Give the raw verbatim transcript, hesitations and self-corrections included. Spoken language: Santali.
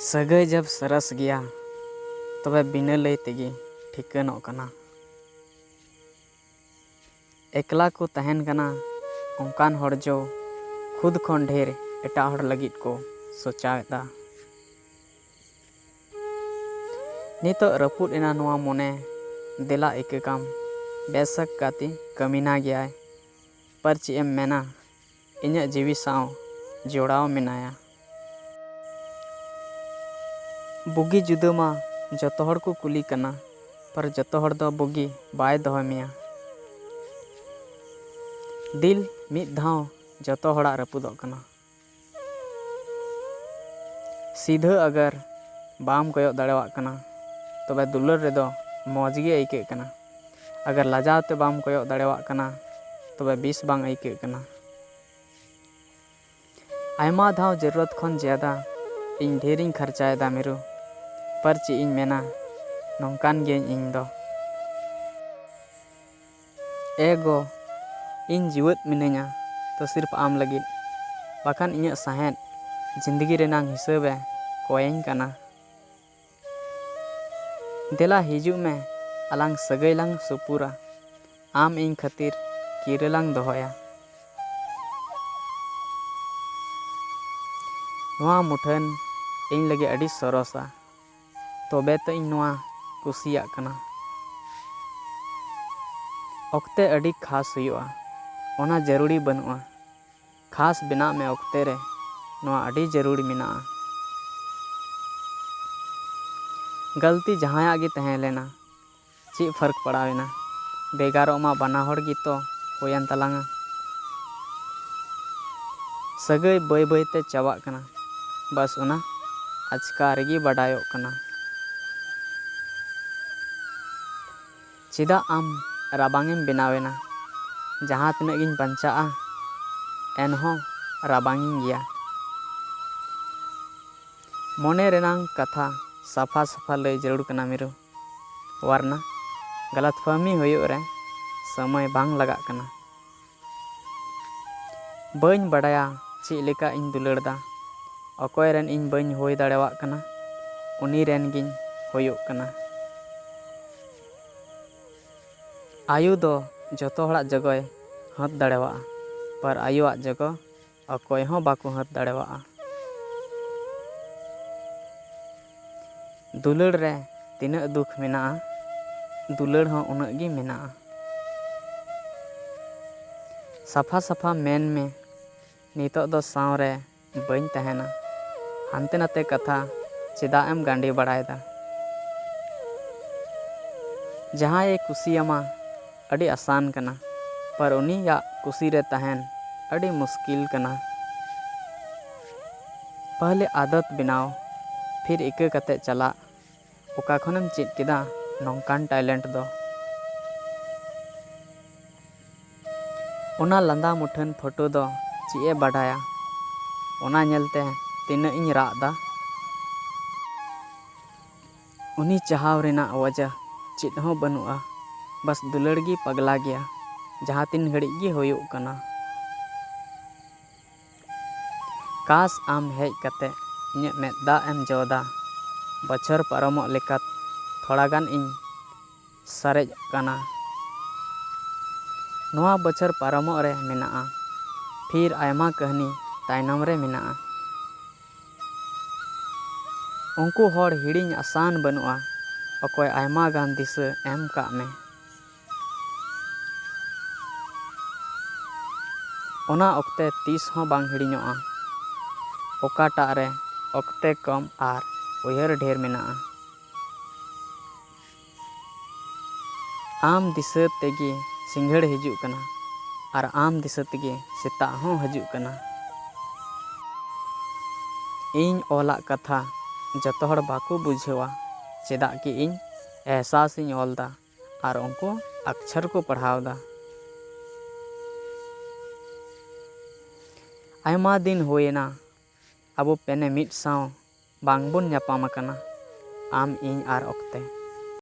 ᱥᱟᱹᱜᱟᱹᱭ ᱡᱟᱵ ᱥᱚᱨᱚᱥ ᱜᱮᱭᱟ, ᱛᱚᱵᱮ ᱵᱤᱱᱟᱹ ᱞᱟᱹᱭ ᱛᱮᱜᱮ ᱴᱷᱤᱠᱟᱹᱱᱚᱜ ᱠᱟᱱᱟ᱾ ᱮᱠᱞᱟ ᱠᱚ ᱛᱟᱦᱮᱱ ᱠᱟᱱᱟ ᱚᱱᱠᱟᱱ ᱦᱚᱲ ᱡᱚ ᱠᱷᱩᱫ ᱠᱷᱚᱱ ᱰᱷᱮᱨ ᱮᱴᱟᱜ ᱦᱚᱲ ᱞᱟᱹᱜᱤᱫ ᱠᱚ ᱥᱚᱪᱟᱣᱮᱫᱟ᱾ ᱱᱤᱛᱚᱜ ᱨᱟᱹᱯᱩᱫ ᱮᱱᱟ ᱱᱚᱣᱟ ᱢᱚᱱᱮ, ᱫᱮᱞᱟ ᱤᱠᱟᱹ ᱠᱟᱢ᱾ ᱵᱮᱥᱟᱠ ᱜᱟᱛᱮ ᱠᱟᱹᱢᱤᱱᱟ ᱜᱮᱭᱟᱭ, ᱯᱟᱨ ᱪᱮᱫ ᱮᱢ ᱢᱮᱱᱟ, ᱤᱧᱟᱹᱜ ᱡᱤᱣᱤ ᱥᱟᱶ ᱡᱚᱲᱟᱣ ᱢᱮᱱᱟᱭᱟ᱾ ᱵᱩᱜᱤ ᱡᱩᱫᱟᱹ ᱢᱟ ᱡᱚᱛᱚ ᱦᱚᱲ ᱠᱚ ᱠᱩᱞᱤ ᱠᱟᱱᱟ, ᱯᱟᱨ ᱡᱚᱛᱚ ᱦᱚᱲ ᱫᱚ ᱵᱩᱜᱤ ᱵᱟᱭ ᱫᱚᱦᱚ ᱢᱮᱭᱟ᱾ ᱫᱤᱞ ᱢᱤᱫ ᱫᱷᱟᱣ ᱡᱚᱛᱚ ᱦᱚᱲᱟᱜ ᱨᱟᱹᱯᱩᱫᱚᱜ ᱠᱟᱱᱟ᱾ ᱥᱤᱫᱷᱟᱹ ᱟᱜᱟᱨ ᱵᱟᱢ ᱠᱚᱭᱚᱜ ᱫᱟᱲᱮᱣᱟᱜ ᱠᱟᱱᱟ, ᱛᱚᱵᱮ ᱫᱩᱞᱟᱹᱲ ᱨᱮᱫᱚ ᱢᱚᱡᱽ ᱜᱮ ᱟᱹᱭᱠᱟᱹᱜ ᱠᱟᱱᱟ᱾ ᱟᱜᱟᱨ ᱞᱟᱡᱟᱣ ᱛᱮ ᱵᱟᱢ ᱠᱚᱭᱚᱜ ᱫᱟᱲᱮᱣᱟᱜ ᱠᱟᱱᱟ, ᱛᱚᱵᱮ ᱵᱤᱥ ᱵᱟᱝ ᱟᱹᱭᱠᱟᱹᱜ ᱠᱟᱱᱟ᱾ ᱟᱭᱢᱟ ᱫᱷᱟᱣ ᱡᱟᱹᱨᱩᱨᱚᱛ ᱠᱷᱚᱱ ᱡᱟᱫᱟ ᱤᱧ ᱰᱷᱮᱨᱤᱧ ᱠᱷᱟᱨᱪᱟᱭᱮᱫᱟ ᱢᱤᱨᱩ, ᱯᱟᱨ ᱪᱮᱫ ᱤᱧ ᱢᱮᱱᱟ, ᱱᱚᱝᱠᱟᱱ ᱜᱤᱭᱟᱹᱧ ᱤᱧ ᱫᱚ᱾ ᱮ ᱜᱚ, ᱤᱧ ᱡᱤᱣᱮᱫ ᱢᱤᱱᱟᱹᱧᱟ ᱛᱚ ᱥᱤᱨᱯ ᱟᱢ ᱞᱟᱹᱜᱤᱫ, ᱵᱟᱠᱷᱟᱱ ᱤᱧᱟᱹᱜ ᱥᱟᱦᱮᱫ ᱡᱤᱱᱫᱮᱜᱤ ᱨᱮᱱᱟᱝ ᱦᱤᱥᱟᱹᱵᱮ ᱠᱚᱭᱟᱹᱧ ᱠᱟᱱᱟ᱾ ᱫᱮᱞᱟ ᱦᱤᱡᱩᱜ ᱢᱮ, ᱟᱞᱟᱝ ᱥᱟᱹᱜᱟᱹᱭ ᱞᱟᱝ ᱥᱩᱯᱩᱨᱟ, ᱟᱢ ᱤᱧ ᱠᱷᱟᱹᱛᱤᱨ ᱠᱤᱨᱟᱹ ᱞᱟᱝ ᱫᱚᱦᱚᱭᱟ᱾ ᱱᱚᱣᱟ ᱢᱩᱴᱷᱟᱹᱱ ᱤᱧ ᱞᱟᱹᱜᱤᱫ ᱟᱹᱰᱤ ᱥᱚᱨᱚᱥᱟ, ᱛᱚᱵᱮ ᱛᱚ ᱤᱧ ᱱᱚᱣᱟ ᱠᱩᱥᱤᱭᱟᱜ ᱠᱟᱱᱟ᱾ ᱚᱠᱛᱮ ᱟᱹᱰᱤ ᱠᱷᱟᱥ ᱦᱩᱭᱩᱜᱼᱟ, ᱚᱱᱟ ᱡᱟᱹᱨᱩᱲᱤ ᱵᱟᱹᱱᱩᱜᱼᱟ᱾ ᱠᱷᱟᱥ ᱵᱮᱱᱟᱜ ᱢᱮ ᱚᱠᱛᱮ ᱨᱮ, ᱱᱚᱣᱟ ᱟᱹᱰᱤ ᱡᱟᱹᱨᱩᱲ ᱢᱮᱱᱟᱜᱼᱟ᱾ ᱜᱟᱹᱞᱛᱤ ᱡᱟᱦᱟᱸᱭᱟᱜ ᱜᱮ ᱛᱟᱦᱮᱸ ᱞᱮᱱᱟ, ᱪᱮᱫ ᱯᱷᱟᱨᱠ ᱯᱟᱲᱟᱣ ᱮᱱᱟ? ᱵᱷᱮᱜᱟᱨᱚᱜ ᱢᱟ ᱵᱟᱱᱟ ᱦᱚᱲ ᱜᱮᱛᱚ ᱦᱩᱭᱮᱱ ᱛᱟᱞᱟᱝᱟ᱾ ᱥᱟᱹᱜᱟᱹᱭ ᱵᱟᱹᱭ ᱵᱟᱹᱭ ᱛᱮ ᱪᱟᱵᱟᱜ ᱠᱟᱱᱟ, ᱵᱟᱥ ᱚᱱᱟ ᱟᱪᱠᱟ ᱨᱮᱜᱮ ᱵᱟᱰᱟᱭᱚᱜ ᱠᱟᱱᱟ᱾ ᱪᱮᱫᱟᱜ ᱟᱢ ᱨᱟᱵᱟᱝ ᱮᱢ ᱵᱮᱱᱟᱣ ᱮᱱᱟ? ᱡᱟᱦᱟᱸ ᱛᱤᱱᱟᱹᱜ ᱜᱤᱧ ᱵᱟᱧᱪᱟᱜᱼᱟ, ᱮᱱᱦᱚᱸ ᱨᱟᱵᱟᱝ ᱤᱧ ᱜᱮᱭᱟ᱾ ᱢᱚᱱᱮ ᱨᱮᱱᱟᱝ ᱠᱟᱛᱷᱟ ᱥᱟᱯᱷᱟ ᱥᱟᱯᱷᱟ ᱞᱟᱹᱭ ᱡᱟᱹᱨᱩᱲ ᱠᱟᱱᱟ ᱢᱤᱨᱩ᱾ ᱣᱟᱨᱱᱟ ᱜᱟᱞᱟᱛ ᱯᱷᱟᱦᱢᱤ ᱦᱩᱭᱩᱜ ᱨᱮ ᱥᱚᱢᱚᱭ ᱵᱟᱝ ᱞᱟᱜᱟᱜ ᱠᱟᱱᱟ᱾ ᱵᱟᱹᱧ ᱵᱟᱰᱟᱭᱟ ᱪᱮᱫ ᱞᱮᱠᱟ ᱤᱧ ᱫᱩᱞᱟᱹᱲ ᱫᱟ᱾ ᱚᱠᱚᱭ ᱨᱮᱱ ᱤᱧ ᱵᱟᱹᱧ ᱦᱩᱭ ᱫᱟᱲᱮᱭᱟᱜ ᱠᱟᱱᱟ, ᱩᱱᱤ ᱨᱮᱱ ᱜᱤᱧ ᱦᱩᱭᱩᱜ ᱠᱟᱱᱟ᱾ ᱟᱭᱳ ᱫᱚ ᱡᱚᱛᱚ ᱦᱚᱲᱟᱜ ᱡᱚᱜᱚᱭ ᱦᱟᱹᱛ ᱫᱟᱲᱮᱭᱟᱜᱼᱟ, ᱯᱟᱨ ᱟᱭᱳᱣᱟᱜ ᱡᱚᱜᱚ ᱚᱠᱚᱭ ᱦᱚᱸ ᱵᱟᱠᱚ ᱦᱟᱹᱛ ᱫᱟᱲᱮᱭᱟᱜᱼᱟ᱾ ᱫᱩᱞᱟᱹᱲ ᱨᱮ ᱛᱤᱱᱟᱹᱜ ᱫᱩᱠ ᱢᱮᱱᱟᱜᱼᱟ, ᱫᱩᱞᱟᱹᱲ ᱦᱚᱸ ᱩᱱᱟᱹᱜ ᱜᱮ ᱢᱮᱱᱟᱜᱼᱟ᱾ ᱥᱟᱯᱷᱟ ᱥᱟᱯᱷᱟ ᱢᱮᱱ ᱢᱮ, ᱱᱤᱛᱚᱜ ᱫᱚ ᱥᱟᱶᱨᱮ ᱵᱟᱹᱧ ᱛᱟᱦᱮᱱᱟ᱾ ᱦᱟᱱᱛᱮ ᱱᱟᱛᱮ ᱠᱟᱛᱷᱟ ᱪᱮᱫᱟᱜ ᱮᱢ ᱜᱟᱸᱰᱮ ᱵᱟᱲᱟᱭᱮᱫᱟ? ᱡᱟᱦᱟᱸᱭᱮ ᱠᱩᱥᱤᱭᱟᱢᱟ, ᱟᱹᱰᱤ ᱟᱥᱟᱱ ᱠᱟᱱᱟ, ᱯᱟᱨ ᱩᱱᱤᱭᱟᱜ ᱠᱩᱥᱤ ᱨᱮ ᱛᱟᱦᱮᱱ ᱟᱹᱰᱤ ᱢᱩᱥᱠᱤᱞ ᱠᱟᱱᱟ᱾ ᱯᱟᱦᱞᱮ ᱟᱫᱚᱛ ᱵᱮᱱᱟᱣ, ᱯᱷᱤᱨ ᱤᱠᱟᱹ ᱠᱟᱛᱮ ᱪᱟᱞᱟᱜ᱾ ᱚᱠᱟ ᱠᱷᱚᱱᱮᱢ ᱪᱮᱫ ᱠᱮᱫᱟ ᱱᱚᱝᱠᱟᱱ ᱴᱮᱞᱮᱱᱴ ᱫᱚ? ᱚᱱᱟ ᱞᱟᱸᱫᱟ ᱢᱩᱴᱷᱟᱹᱱ ᱯᱷᱳᱴᱳ ᱫᱚ ᱪᱮᱫ ᱮ ᱵᱟᱰᱟᱭᱟ? ᱚᱱᱟ ᱧᱮᱞᱛᱮ ᱛᱤᱱᱟᱹᱜ ᱤᱧ ᱨᱟᱜ ᱫᱟ᱾ ᱩᱱᱤ ᱪᱟᱦᱟᱣ ᱨᱮᱱᱟᱜ ᱣᱟᱡᱟ ᱪᱮᱫ ᱦᱚᱸ ᱵᱟᱹᱱᱩᱜᱼᱟ, ᱵᱟᱥ ᱫᱩᱞᱟᱹᱲ ᱜᱮ ᱯᱟᱜᱽᱞᱟ ᱜᱮᱭᱟ, ᱡᱟᱦᱟᱸ ᱛᱤᱱ ᱜᱷᱟᱹᱲᱤᱡ ᱜᱮ ᱦᱩᱭᱩᱜ ᱠᱟᱱᱟ᱾ ᱠᱟᱥ ᱟᱢ ᱦᱮᱡ ᱠᱟᱛᱮ ᱤᱧᱟᱹᱜ ᱢᱮᱫ ᱫᱟᱜ ᱮᱢ ᱡᱚᱫᱟ᱾ ᱵᱚᱪᱷᱚᱨ ᱯᱟᱨᱚᱢᱚᱜ ᱞᱮᱠᱟ ᱛᱷᱚᱲᱟ ᱜᱟᱱ ᱤᱧ ᱥᱟᱨᱮᱡ ᱠᱟᱱᱟ᱾ ᱱᱚᱣᱟ ᱵᱚᱪᱷᱚᱨ ᱯᱟᱨᱚᱢᱚᱜ ᱨᱮ ᱢᱮᱱᱟᱜᱼᱟ, ᱯᱷᱤᱨ ᱟᱭᱢᱟ ᱠᱟᱹᱦᱱᱤ ᱛᱟᱭᱱᱚᱢ ᱨᱮ ᱢᱮᱱᱟᱜᱼᱟ᱾ ᱩᱱᱠᱩ ᱦᱚᱲ ᱦᱤᱲᱤᱧ ᱟᱥᱟᱱ ᱵᱟᱹᱱᱩᱜᱼᱟ, ᱚᱠᱚᱭ ᱟᱭᱢᱟ ᱜᱟᱱ ᱫᱤᱥᱟᱹ ᱮᱢ ᱠᱟᱜ ᱢᱮ᱾ ᱚᱱᱟ ᱚᱠᱛᱮ ᱛᱤᱥ ᱦᱚᱸ ᱵᱟᱝ ᱦᱤᱲᱤᱧᱚᱜᱼᱟ, ᱚᱠᱟᱴᱟᱜ ᱨᱮ ᱚᱠᱛᱮ ᱠᱚᱢ ᱟᱨ ᱩᱭᱦᱟᱹᱨ ᱰᱷᱮᱨ ᱢᱮᱱᱟᱜᱼᱟ᱾ ᱟᱢ ᱫᱤᱥᱟᱹ ᱛᱮᱜᱮ ᱥᱤᱸᱜᱷᱟᱹᱲ ᱦᱤᱡᱩᱜ ᱠᱟᱱᱟ ᱟᱨ ᱟᱢ ᱫᱤᱥᱟᱹ ᱛᱮᱜᱮ ᱥᱮᱛᱟᱜ ᱦᱚᱸ ᱦᱤᱡᱩᱜ ᱠᱟᱱᱟ᱾ ᱤᱧ ᱚᱞᱟᱜ ᱠᱟᱛᱷᱟ ᱡᱚᱛᱚ ᱦᱚᱲ ᱵᱟᱠᱚ ᱵᱩᱡᱷᱟᱹᱣᱟ, ᱪᱮᱫᱟᱜ ᱠᱤ ᱤᱧ ᱮᱦᱥᱟᱥ ᱤᱧ ᱚᱞ ᱫᱟ ᱟᱨ ᱩᱱᱠᱩ ᱟᱠᱪᱷᱟᱨ ᱠᱚ ᱯᱟᱲᱦᱟᱣ ᱫᱟ᱾ ᱟᱭᱢᱟ ᱫᱤᱱ ᱦᱩᱭᱮᱱᱟ ᱟᱵᱚ ᱯᱮᱱᱮ ᱢᱤᱫ ᱥᱟᱶ ᱵᱟᱝ ᱵᱚᱱ ᱧᱟᱯᱟᱢ ᱟᱠᱟᱱᱟ, ᱟᱢ, ᱤᱧ ᱟᱨ ᱚᱠᱛᱮ᱾